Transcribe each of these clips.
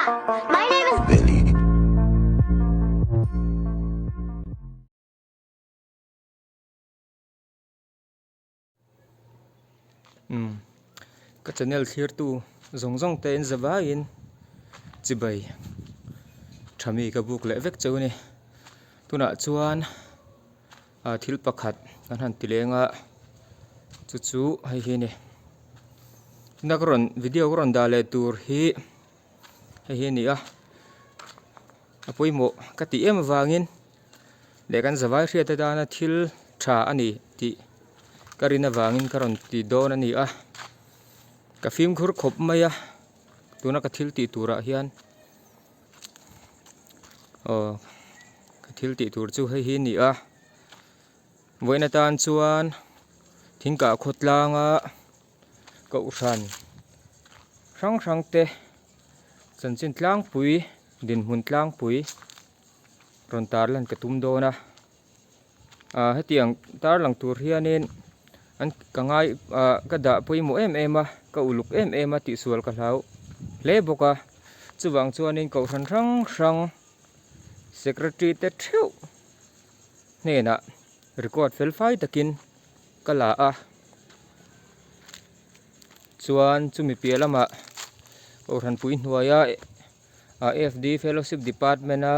My name is Billy. Umm ka channel thlirtu zawng zawng te in za vaiin chibai tha mi ka buk leh vek cheu a ni. Tunah chuan ah thil pakhat kan han ti leng a chu chu hei hi a ni. Tuna ka rawn video ka rawn dah leh tur hi hei hi a ni a a pawimawh ka tih em avangin leh kan zavai hriat atana thil tha a ni tih ka rin avangin ka rawn ti dawn a ni a ka fimkhur khawp mai a tuna ka thil tih turah hian aw ka thil tih tur chu hei hi a ni a vawiin atan chuan thingkah khawtlanga kohhran hrang hrang te chanchin tlangpui dinhmun tlangpui rawn tarlan ka tum dawn a ah hetiang tarlang tur hianin an ka ngai ah ka dah pawimawh em em a ka uluk em em a tihsual ka hlau hle bawk a chuvang chuanin kohhran hrang hrang secretary te theuh hnenah record fel fai takin ka la a chuan chumi piah lamah kohhran pui hnuaia AFD fellowship department a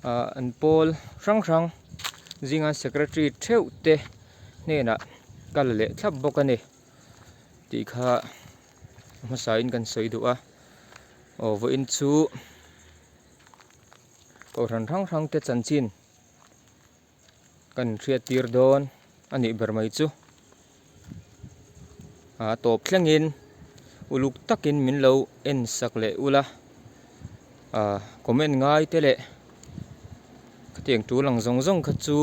ah an pawl hrang hrang zinga secretary theuh te hnenah ka la leh thlap bawk a ni tih kha hmasa in kan sawi duh a aw vawiin chu kohhran hrang hrang te chanchin Kan hriat tir dawn a nih ber mai chu. A tawp thlengin uluk takin min lo en sak leh ula. A comment ngai te leh khatiang tul ang zawng zawng kha chu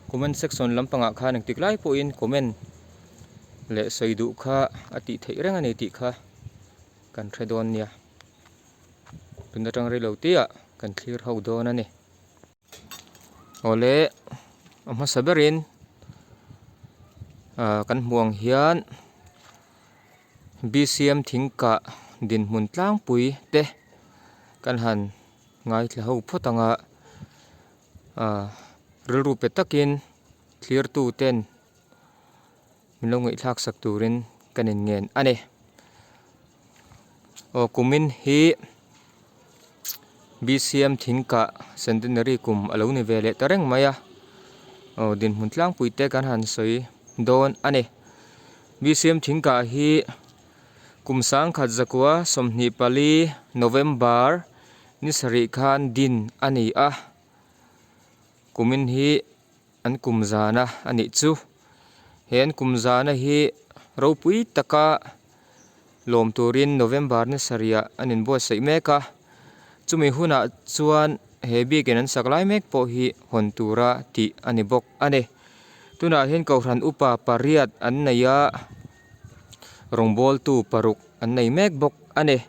comment section lampangah khan engtik lai pawhin comment leh sawi duh kha a tih theih reng a ni tih kha kan hre dawn nia. Tun atang rei lo tihah kan thlir ho dawn a ni. Awle a hmasa berin ah kan hmuh ang hian B_C_M thing kah dinhmun tlangpui te kan han ngaithla ho phawt ang a ah rilru pe takin thlir tu ten min lo ngaihthlak sak turin kan in ngen a ni. Aw kumin hi BCM thingkah centenary kum a lo ni ve leh ta reng mai a aw dinhmun tlangpui te kan han sawi dawn a ni. BCM thingkah hi kum sangkhat zakua 24 November ni sarih khan din a ni a kumin hi. An kum zana a nih chu. He an kum zana hi ropui taka lawm turin November ni sarihah an inbuatsaih mek a. Chumi hunah chuan he biakin an sak lai mek pawh hi hawn tura tih a ni bawk a ni. Tunah hian Kohhran upa pariat an nei a, rawngbawltu paruk an nei mek bawk a ni.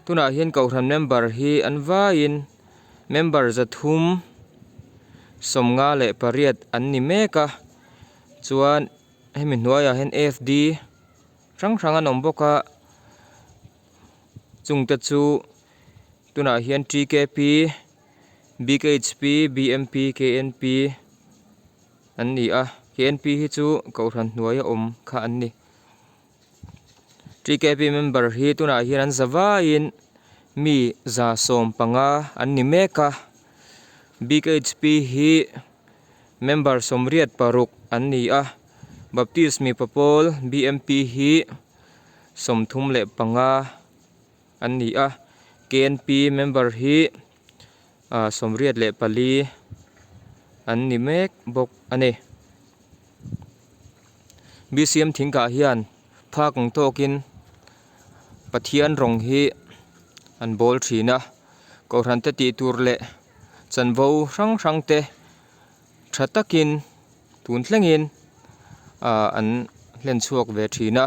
Tunah hian Kohhran member hi an vaiin Member 358 an ni mek a, chuan hemi hnuaiah hian AFD hrang hrang an awm bawk a, chungte chu tunah hian TKP, BKHP, BMP, KNP an ni a, KNP hi chu kohhran hnuaia awm kha an ni. TKP member hi tunah hian an za vaiin mi 150 an ni mek a, BKHP hi member 86 an ni a, Baptist mipa pawl BMP hi 35 an ni a, KNP member hi 84 an ni mek bawk a ni. BCM thingkah hian phak ang tawkin Pathian rawng hi an bawl thin a, Kohhran te tih tur leh chanvo hrang hrang te tha takin tun thlengin ah an hlen chhuak ve thin a,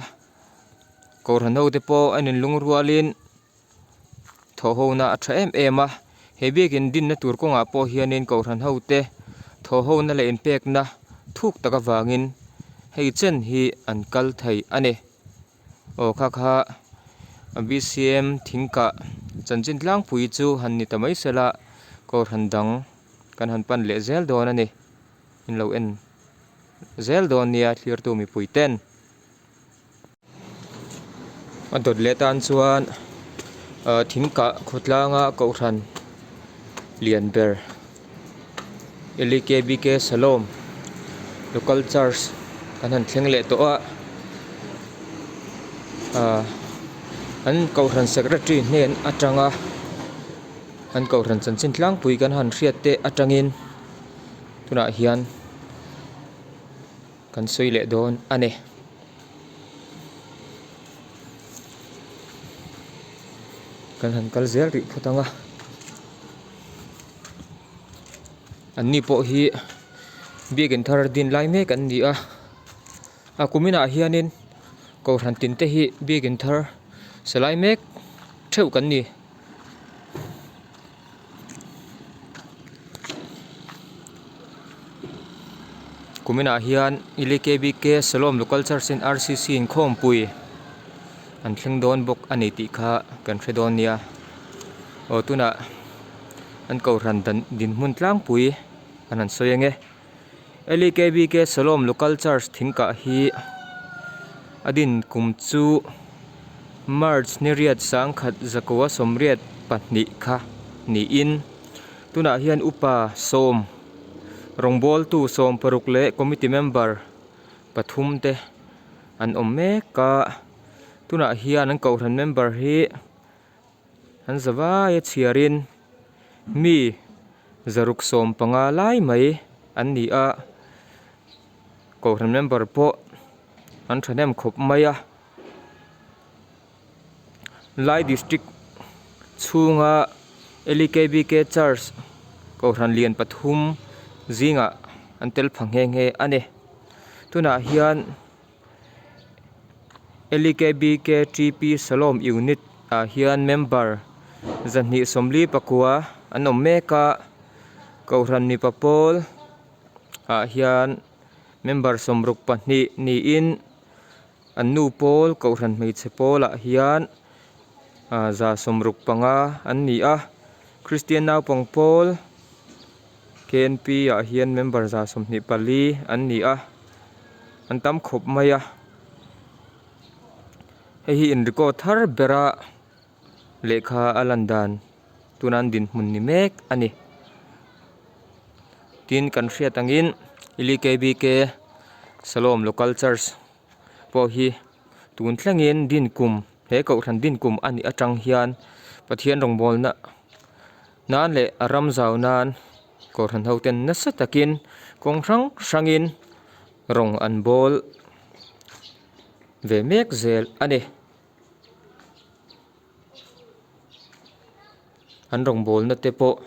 Kohhran ho te pawh an inlungrualin. Thawhhona a tha em em a, he biakin dinna tur kawngah pawh hianin Kohhran hote thawhhona leh inpekna thuk tak avangin hei chen hi an kal thei a ni. Aw kha kha BCM thingkah Chanchin tlangpui chu han ni ta mai sela Kohhran dang kan han pan leh zel dawn a ni. In lo en zel dawn nia thlirtu mipui ten. A dawt leh tan chuan ah thing kah khawtlanga kohhran lian ber L E K B K Salom local church kan han thleng leh tawh a ah an kohhran secretary hnen atanga an kohhran chanchin tlangpui kan han hriat te atangin tunah hian. Kan sawi leh dawn a ni. Kan han kal zel rih phawt ang a. An ni pawh hi biakin thar din lai mek an ni a. A kuminah hianin kohhran tin te hi biakin thar sa lai mek theuh kan ni. Kuminah hian Ilekbk Salom Local Church in RCC inkhawmpui an thleng dawn bawk a ni tih kha kan hre dawn nia. Aw tunah an kohhran dan dinhmun tlangpui an han sawi ange. Lekbk Salom Local Church thingkah hi a din kum chu March ni riat sangkhat zakua sawmriat pahnih kha niin tunah hian upa sawm rawngbawltu sawm paruk leh committee member pathum te an awm mek a tunah hian an kohhran member hi An zavaia chhiarin mi zaruk 15 lai mai an ni a, kohhran member pawh an thahnem khawp mai a. Lai district chhunga L E K B K church kohhran lian pathum zingah an tel pha nghe nghe a ni. Tunah hian. L E K B K T P Salom unit ah hian member 249 an awm mek a kohhran mipa pawl ah hian member 62 niin an nu pawl kohhran hmeichhe pawl ah hian ah 165 an ni a Kristian naupang pawl K N P ah hian member 24 an ni a an tam khawp mai a hei hi in record thar bera lehkha a lan dan tuna an dinhmun ni mek a ni tin kan hriat angin L E K B K Salom local church pawh hi tun thlengin din kum he kohhran din kum a nih atang hian Pathian rawngbawlna nan leh a ram zau nan kohhran ho ten nasa takin kawng hrang hrangin rawng an bawl ve mek zel a ni. An rawngbawlna te pawh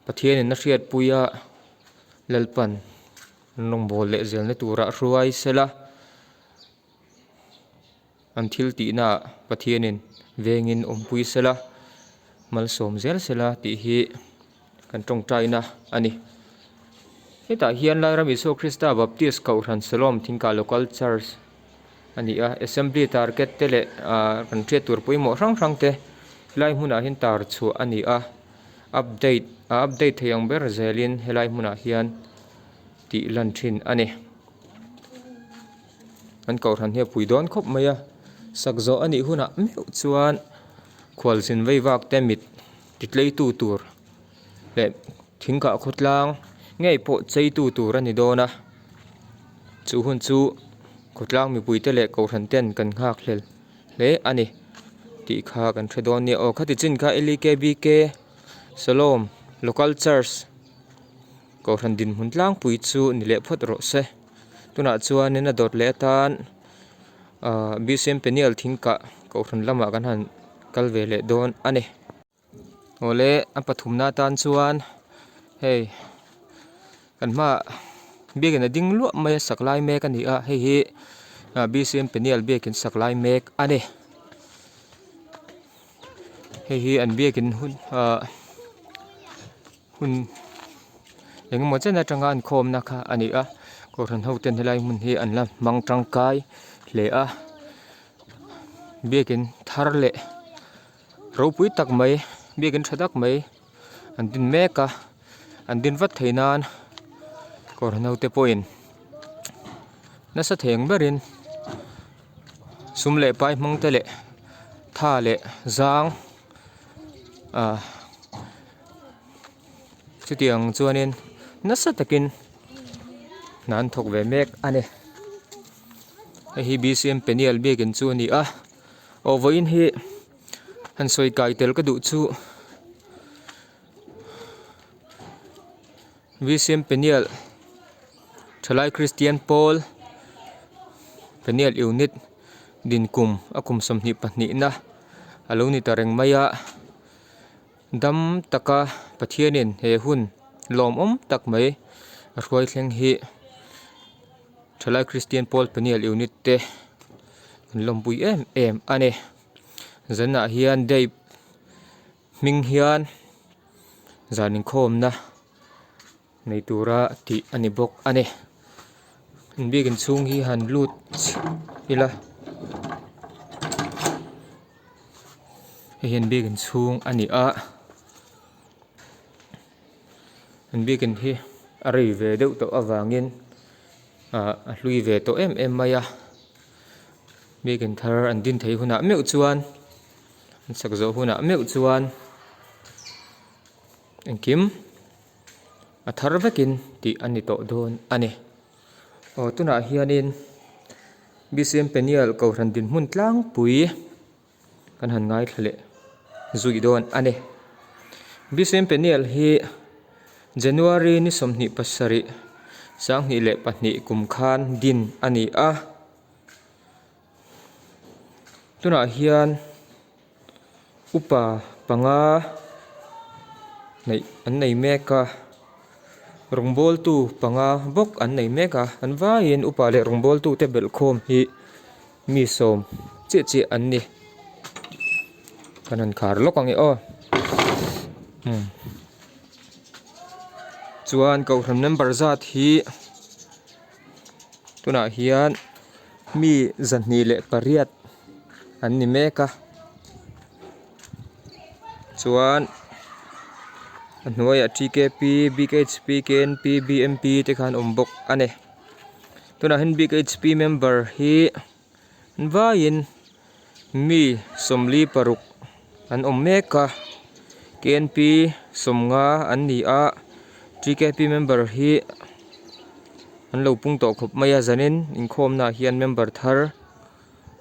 Pathianin a hriatpui a Lalpan an rawngbâwl leh zêlna tûrah hruai sela an thil tihnaah Pathianin vêngin awmpui sela malsâwm zêl sela tih hi kan tawngtaina a ni. Hetah hian Lairam Isua Krista Baptist Kohhran Salom Thingkah Local Church a ni a, Assembly target te leh ah kan hriat tur pawimawh hrang hrang te helai hmunah hian tar chhuah a ni a. Update a update thei ang ber zelin helai hmunah hian tih lan thin a ni. An kohhran hi a pui dawn khawp mai a, sak zawh a nih hunah meuh chuan khualzin vei vak te mit ti tleitu tur leh thingkah khawtlang ngei pawh cheitu tur a ni dawn a, chu hun chu khawtlang mipuite leh kohhran ten kan nghak hlel. hle a ni tih kha kan hre dawn nia aw khati chin kha L E K B K Salom local church kohhran dinhmun tlangpui chu ni leh phawt rawh se tunah chuanin a dawt leh atan ahh B C M peniel thing kah kohhran lamah kan han kal ve leh dawn a ni. Awle a pathumna atan chuan hei kan hmaah biakin a ding luah mai a sak lai mek a ni a hei hi B C M peniel biakin sak lai mek a ni hei hi an biakin hun ahh hun engemaw chen atanga an khawmna kha a ni a kohhran ho ten helai hmun hi an la hmang tangkai hle a biakin thar leh. Ropui tak mai biakin tha tak mai an din mek a an din vat thei nan kawr naute pawhin nasa thei ang berin sum leh pai hmang te leh tha leh zang ah chutiang chuanin nasa takin hna an thawk ve mek a ni hei hi B_C_M peniel biakin chu a ni a aw vawiin hi han sawi kai tel ka duh chu B_C_M peniel thalai kristian pawl peniel unit dinkum a kum 22 na a lo ni ta reng mai a. Dam taka Pathianin he hun lawmawm tak mai a hruai thleng hi thalai Kristian Pawl Peniel Unit te an lawmpui em em a ni. Zanah hian day hming hian zan inkhawmna nei tura tih a ni bawk a ni. An biakin chhung hi han lut ila hei hi an biakin chhung a ni a an biakin hi a rei ve deuh tawh avangin ah a hlui ve tawh em em mai a biakin thar an din theih hunah meuh chuan an sak zawh hunah meuh chuan engkim. A thar vekin tih a ni tawh dawn a ni. Aw tunah hianin BCM Peniel Kohhran dinhmun tlangpui kan han ngaithla leh zui dawn a ni. BCM Peniel hi January ni 27 2002 kum khan din a ni a. Tunah hian Upa panga neih an nei mek a, rawngbawltu panga bawk an nei mek a, an vaiin upa leh rawngbawltu te belhkhawm hi mi sawm chiah chiah an ni. Kan han khar lawk ang e aw. Umm chuan kohhran member zat hi tunah hian mi 208 an ni mek a chuan a hnuaiah T_K_P B_H_P K_N_P B_M_P te kha an awm bawk a ni tunah hian B_H_P member hi an vaiin mi 46 an awm mek a K_N_P 50 an ni a T_K_P member hi an lo pung tawh khawp mai a zanin inkhawmnaah hian member thar.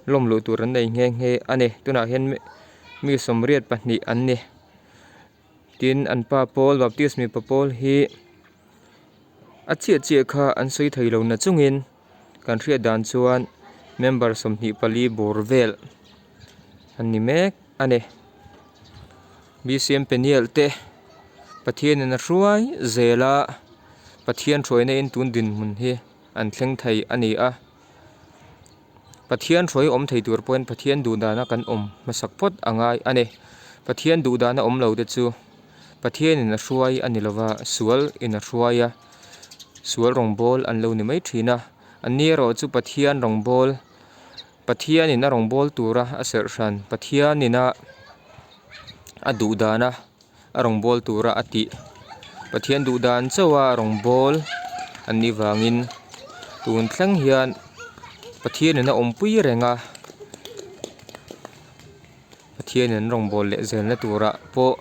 lawm luh tur an nei nghe nghe a ni tunah hian mi 82 an ni tin an pa pawl baptist mipa pawl hi a chiah chiah kha an sawi thei lo na chungin kan hriat dan chuan member 24 bawr vel an ni mek a ni B_C_M peniel te Pathianin a hruai zel a Pathian hruaina in tun dinhmun hi an thleng thei a ni a. Pathian hruai awm thei tur pawhin Pathian duhdana kan awm hmasak phawt a ngai a ni. Pathian duhdana awm lo te chu Pathianin a hruai a ni lova, sual in a hruai a, sual rawngbâwl an lo ni mai thin a. Anni erawh chu Pathian rawngbâwl, Pathianin a rawngbâwl tura a serh hran, Pathianin a a duhdana a rawngbâwl tura a tih. Pathian duh dan chauha rawngbâwl an nih vangin tun thleng hian Pathianin a awmpui reng a, Pathianin an rawngbâwl leh zelna turah pawh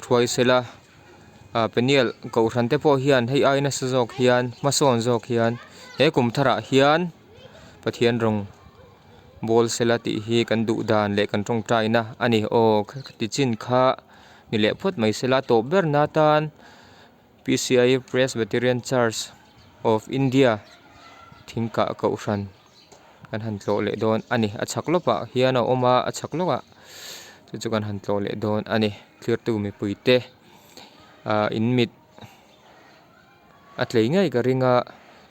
hruai sela ah Peniel kohhran te pawh hian hei ai nasa zawk hian hmasawn zawk hian he kum tharah hian Pathian rawng. Bawl sela tih hi kan duh dan leh kan tawngtaina a ni. Aw khati chin kha ni leh phawt mai sela tawp ber na tan PCI Presbyterian Church of India thingkah kohhran kan han tlawh leh dawn a ni. A chhak lawpah hian a awm a, a chhak lawkah chu chu kan han tlawh leh dawn a ni. Thlirtu mipuite ah in mit. A tlei ngei ka ring a,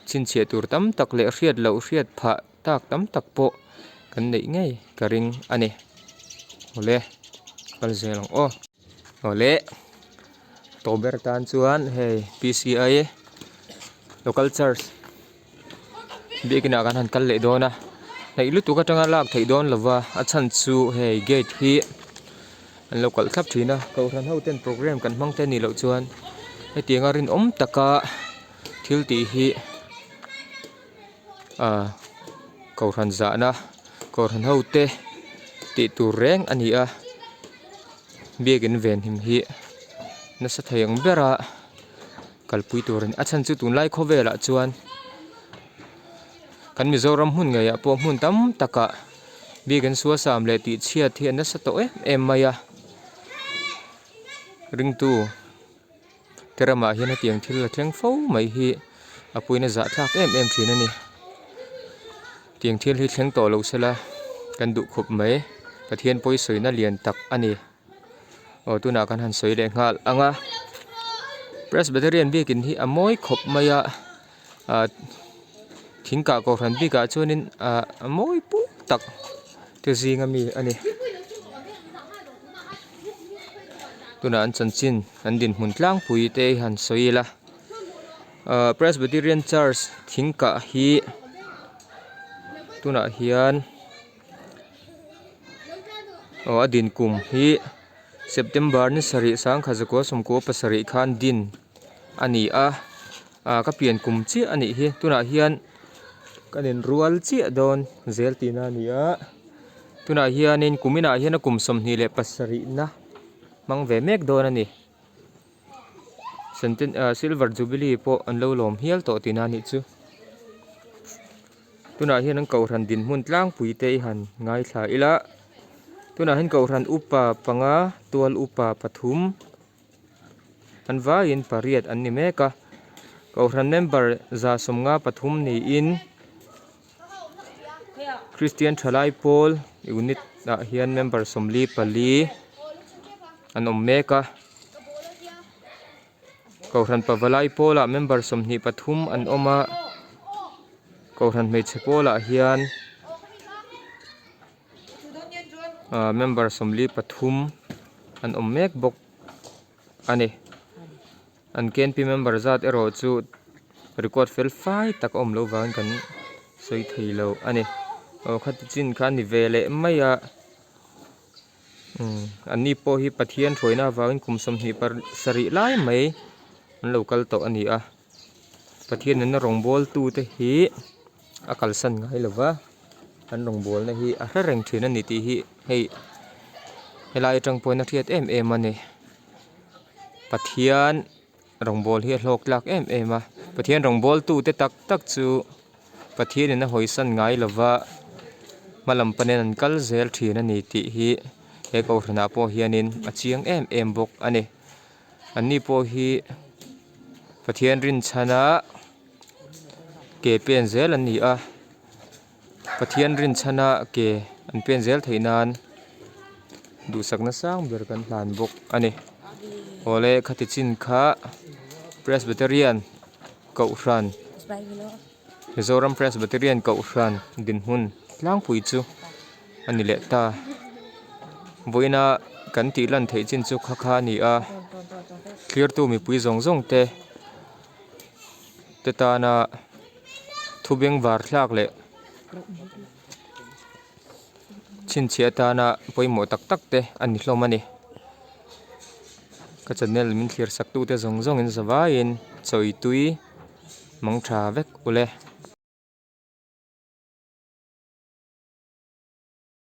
chhinchhiah tur tam tak leh hriat loh hriat phah tak tam tak pawh kan neih ngei ka ring a ni. Awle, kal zel ang aw. Awle, tawh ber tan chuan hei PCI local church biakin ah kan han kal leh dawn a, hnaih lutuk atanga lak theih dawn lova a chhan chu hei gate hi. An lo kalh thlap thin a, Kohhran ho ten program kan hmang te nih loh chuan hetianga rinawm taka thil tih hi ah Kohhran zahna Kohhran ho te tih tur reng a ni a, biakin venhim hi nasa thei ang bera kalpui tur a ni. A chhan chu tunlai khawvelah chuan kan Mizoram hmun ngeiah pawh hmun tam takah biakin suasam leh tih chhiat hi a nasa tawh em em mai a, ringtu te ramah hian hetiang thil a thleng fo mai hi a puiin a zahthlak em em thin a ni. Tiang thil hi thleng tawh lo sela kan duh khawp mai Pathian pawisawina lian tak a ni. Aw tunah kan han sawi leh nghal ang a Presbyterian biakin hi a mawi khawp mai a ah thing kah kohhran bikah chuanin ah a mawi puk tak te zinga mi a ni. Tunah an chanchin an dinhmun tlangpui te hi han sawi ila ah Presbyterian Church thing kah hi tunah hian. Aw a din kum hi September ni sarih sangkhat zakua sawmkua pasarih khan din a ni a ah ka pian kum chiah a nih hi tunah hian kan inrual chiah dawn zel tihna a ni a tunah hianin kum inah hian a kum 27 na hmang ve mek dawn a ni silver jubilee pawh an lo lawm hial tawh tihna a nih chu. Tunah hian an kohhran dinhmun tlangpui te i han ngaithla ila tunah hian kohhran upa panga tual upa pathum an vaiin pariat an ni mek a kohhran member za sawmnga pathum niin Kristian thalai pawl unit ah hian member 44 an awm mek a kohhran pavalai pawlah member 23 an awm a. Kohhran hmeichhe pawlah hian ah member 43 an awm mek bawk a ni. An K N P member zat erawh chu record fel fai tak a awm loh vangin kan sawi thei lo a ni. Aw khati chin kha a ni ve leh mai a umm an ni pawh hi Pathian hruaina avangin kum 27 lai mai an lo kal tawh a ni a. Pathian nena rawngbawltute hi a kalsan ngai lo va an rawngbawlna hi a hre reng thin a ni tih hi hei helai atang pawhin a hriat em em a ni Pathian rawngbâwl hi a hlawk tlak em em a Pathian rawngbawltute tak tak chu Pathianin a hawisan ngai lo va hma lam panin an kal zel thin a ni tih hi he kohhranah pawh hianin a chiang em em bawk a ni. An ni pawh hi Pathian rinchhana ke pen zel an ni a Pathian rinchhana ke an pen zel theih nan duhsakna sang ber kan hlan bawk a ni awle khati chin kha Presbyterian Kohhran Mizoram Presbyterian Kohhran dinhmun tlangpui chu a ni leh ta. Vawiina kan tih lan theih chin chu kha kha a ni a, thlirtu mipui zawng zawng te te tana thu bengvar thlak leh chhinchhiah atana pawimawh tak tak te a ni hlawm a ni. Ka channel min thlir sak tute zawng zawngin zavaiin chawi tui mang tha vek ule.